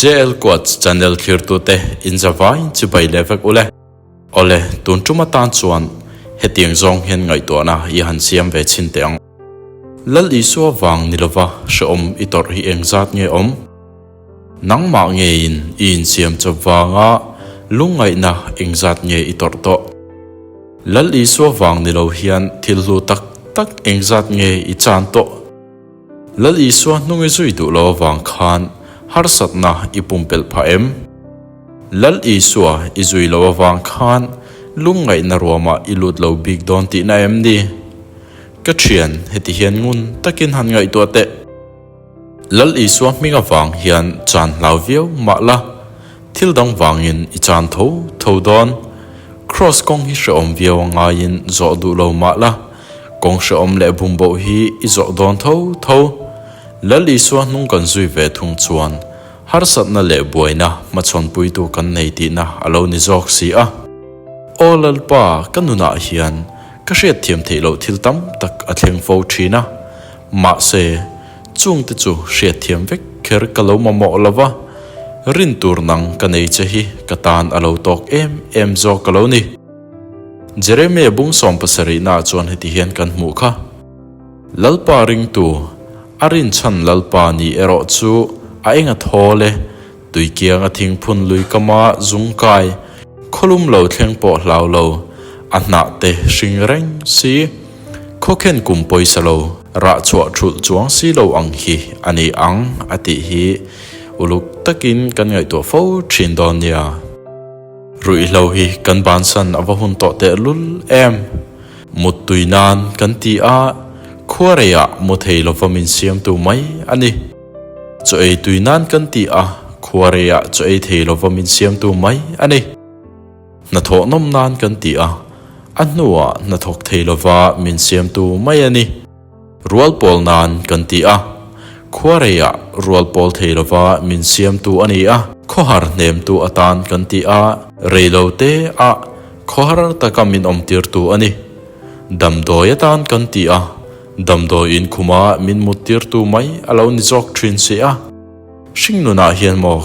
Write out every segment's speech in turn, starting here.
JL Quotes channel thlirtute in zavai chibai leh vek ule. Awle, tun tum atan chuan hetiang zawng hian ngaihtuahna i han siam ve chhin teh ang. Lal Isua vang ni lova hrehawm i tawrh hi engzat nge awm? Nangmah ngeiin i insiam chawp vanga lungngaihna engzat nge i tawrh tawh? Lal Isua vang ni lo hian thil hlu tak tak engzat nge i chan tawh? Lal Isua hnung i zui duh lo avang khan harsatna i pumpelh phah em? Lal Isua i zui lo avang khan lungngaihna ruamah i lut lo bik dawn tihna em ni? Ka thian, heti hian ngun takin han ngaihtuah teh. Lal Isua hming avang hian chan hlau viau mah la, thil dang vangin i chan tho tho dawn. Kraws kawng hi hrehawm viau a ngaiin zawh duh lo mah la, kawng hrehawm leh bumboh hi i zawh dawn tho tho. Lal Isua hnung kan zui ve thung chuan harsatna leh buaina hmachhawnpuitu kan nei tihna a lo ni zawk si a. Aw Lalpa, ka nunah hian ka hriatthiam theih loh thil tam tak a thleng fo thin a. Mahse, chungte chu hriatthiam vek kher ka lo mamawh lo va, rin tur nang ka nei che hi ka tan a lo tawk em em zawk ka lo ni. Jeremia bung sawmpasarihnaah chuan heti hian kan hmuh kha, Lalpa ringtu, a rinchhan Lalpa ni erawh chu a eng a thawl e, tuikiang a thingphun lui kama zungkai, khawlum lo thleng pawh hlau lo, a hnah te hring reng si. Khawkhen kum pawisa lo, rah chhuah thulh chuang si lo ang hi a ni ang a tih hi uluk takin kan ngaihtuah fo thin dawn nia. Ruihhlo hi kan bansan a va hun tawh tehlul em? Muttui nan kan ti a, khuareiah mu thei lova min siamtu mai a ni. Chaw ei tui nan kan ti a, khuareiah chaw ei thei lova min siamtu mai a ni. Hnathawh nawm nan kan ti a, a hnuah hnathawk thei lova min siamtu mai a ni. Rual pawl nan kan ti a, khuareiah rual pawl thei lova min siamtu a ni a. Khawhar hnemtu atan kan ti a, reilote ah khawhar taka min awmtirtu a ni. Damdawi atan kan ti a, damdawi inkhuma min muttirtu mai a lo ni zawk thin si a. Hringnunah hian maw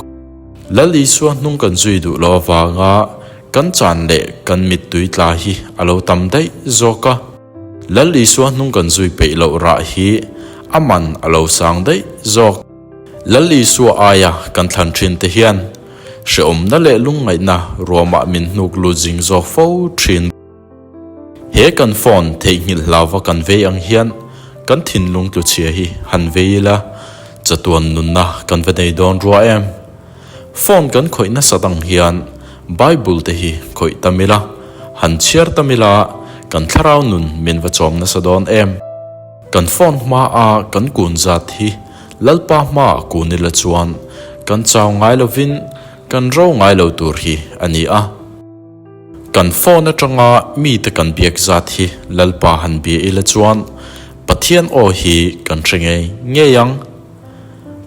Lal Isua hnung kan zui duh lo avanga kan chan leh kan mittui tla hi a lo tam daih zawk a. Lal Isua hnung kan zui peih loh rah hi a man a lo sang daih zawk. Lal Isua aia kan thlan thin te hian hrehawmna leh lungngaihna ruamah min hnuk lut zing zawk fo thin. He kan phone theihnghilh hlauva kan vei ang hian kan thinlung tluchhia hi han vei ila, chatuan nunna kan va nei dawn rua em? Phone kan khawih nasat ang hian Bible te hi khawih tam ila, han chhiar tam ila kan thlarau nun min va chawm nasa dawn em? Kan phone hma a kan kun zat hi Lalpa hma kun ila chuan kan chau ngai lovin kan ro ngai lo tur hi a ni a. Kan phone atanga mite kan biak zat hi Lalpa han bia ila chuan Pathian aw hi kan hre ngei ngei ang.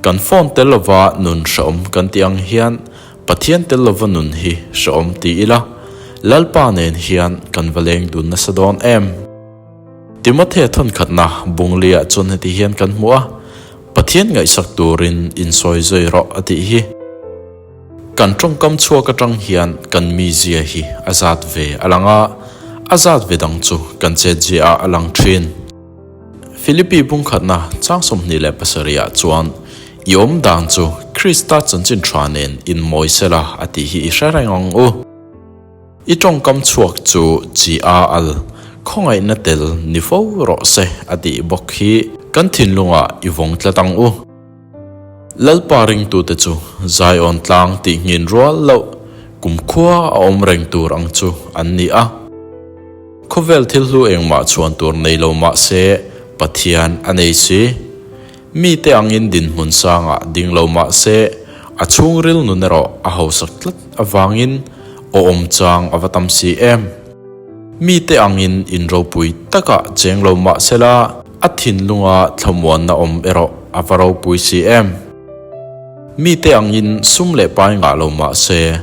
Kan phone tel lova nun hrehawm kan tih ang hian Pathian tel lova nun hi hrehawm ti ila Lalpa nen hian kan va leng dun nasa dawn em. Timothea thawnkhatna Bunglia chuan heti hian kan hmu a, Pathian ngaihsak turin insawi zui rawh a tih hi. Kan tawngkam chhuak atang hian kan mizia hi a zat ve a lang a, a zat ve dang chu kan chetzia ah a lang thin. Philippi bungkhatna chang 27 ah chuan i awm dan chu Krista chanchin tha nen inmawi sela a tih hi i hre reng ang u. I tawngkam chhuak chu chi a al, khawngaihna tel ni fo rawh se a tih bawk hi kan thinlungah i vawng tlat ang u. Lalpa ringtute chu Zion tlang tih nghin rual loh kumkhua a awm reng tur ang chu an ni a. Khawvel thil hlu engmah chhuan tur nei lo mah se Pathian a nei si. Mite angin dinhmun sangah ding lo mah se a chhungril nun erawh a hausak tlat avangin awm chang a va tam si em. Mite angin inropui takah cheng lo mah sela A thinlunga thlamuanna awm erawh a va ropui si em? Mite angin sum leh pai ngah lo mah se,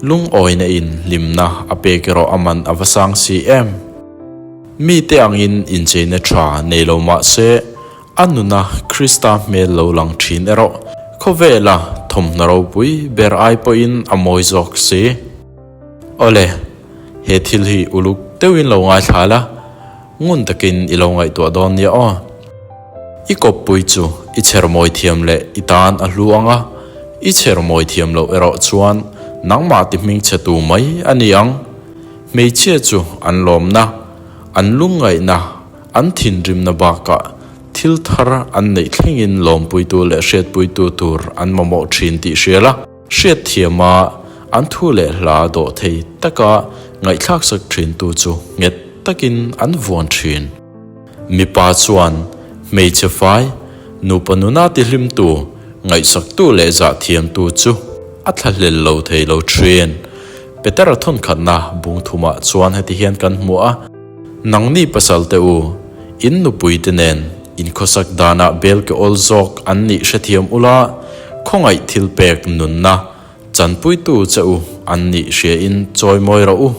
lungawina in hlimna a pek erawh a man a va sang si em? Mite angin incheina tha nei lo mah se, a nuna Krista hmel lo lang thin erawh khawvela thawmhnaw ropui ber ai pawhin a mawi zawk si. Awle, he thil hi uluk deuhin lo ngaithla la, ngun takin i lo ngaihtuah dawn nia aw. I kawppui chu i chher mawi thiam leh i tan a hlu ang a, i chher mawi thiam loh erawh chuan nangmah ti hmingchhe tu mai a ni ang. Hmeichhia chu an lawmna, an lungngaihna, an thinrimna bakah thil thar an neih thlengin lawmpuitu leh hriatpuitu tur an mamawh thin tih hria la. Hriatthiama an thu leh hla dawh thei taka ngaihthlaksak thintu chu nghet takin an vuan thin. Mipa chuan hmeichhe fai, nupa nuna tihlimtu, ngaihsaktu leh zahthiamtu chu a thlahlel lo thei lo thin. Petera thawnkhatna bungthumah chuan heti hian kan hmu a, Nangni pasalte u, in nupuite nen inkhawsak danah bel ke awl zawk an nih hrethiam ula, khawngaih thil pek nunna chanpuitu che u an nih hriain chawimawi rawh u.